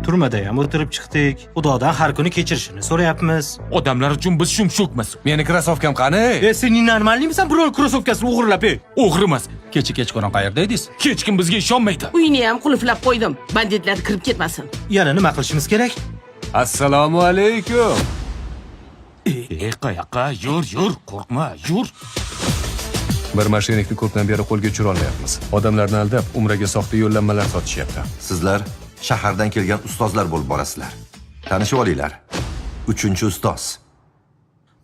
Turmada ham o'tirib chiqdik. Xudodan har kuni kechirishini so'rayapmiz. Odamlar uchun biz shumshukmiz. Meni krossovkam qani? E, sen normalniymisan, birov krossovkasini o'g'irlab, ey? O'g'ri emas. Kecha kechqurun qayerda edingiz? Hech kim bizga ishonmaydi. Uyni ham qulflab qo'ydim. Banditlar kirib ketmasin. Yana nima qilishimiz kerak? Assalomu alaykum. Ey, qayoqqa? Yur, yur, qo'rqma, yur. Bir mashinikni ko'pdan beri qo'lga tushira olmayapmiz. Odamlarni aldab, umraga soxta yo'llanmalar sotishyapti. Sizlar shahardan kelgan ustozlar bo'lib borasizlar. Tanishib olinglar. Uchinchi ustoz.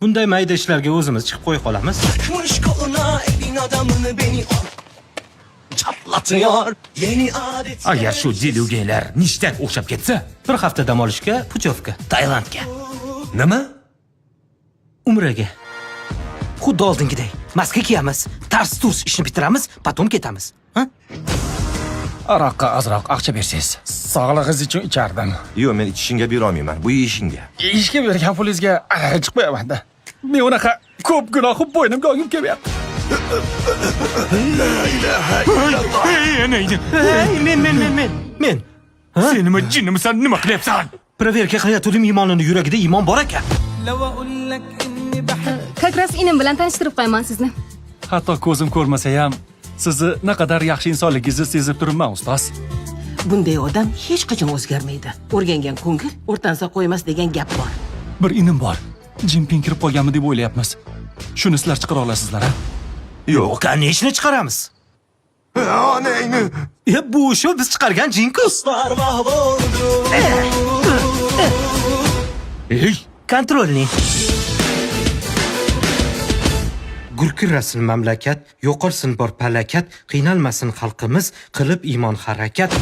Bunday mayda ishlarga o'zimiz chiqib qo'ya qolamiz. Takmış koluna elin adamını beni o çatlatıyor. Yeni adet. Agar shu delugaylar nishtak o'xshab ketsa, Bir hafta dam olishga putyovka Tailandga. Nima? Umraga. Xuddi oldingiday. Maska kiyamiz, tars turs ishni bitiramiz, потом ketamiz. Ha? Aroqqa ozroq aqcha bersangiz. Sog'lig'ingiz uchun ichardim. Yo'q, men ichishingga berolmayman. Bu yeyishingga. Ishga bergan pulingizga araq ichib qo'yaman-da. Men unaqa ko'p gunohim bo'ynimga olgim kelmayapti. Ey, anayni. Ey, men men men men. Men. Sen nima jinnimisan, nima qilyapsan? Проверка qilayotgandim, iymonini yuragida iymon bor ekan. Как раз inim bilan tanishtirib qo'yaman sizni. Hatto ko'zim ko'rmasa ham sizni naqadar yaxshi insonligingizni sezib turibman, ustoz. Bunday odam hech qachon o'zgarmaydi. O'rgangan ko'ngil o'rtansa qo'ymas degan gap bor. Bir inim bor. Jinping kirib qolganmi deb o'ylayapmiz. Shuni sizlar chiqara olasizlar, a? Yo'q. Конечно, chiqaramiz. Onangni. E, bu shu biz chiqargan jinku. Mahvoldu. Ey, Контрольный. Gurkirasin mamlakat, yo'qolsin bor palakat, qiynalmasin xalqimiz, qilib iymon harakat.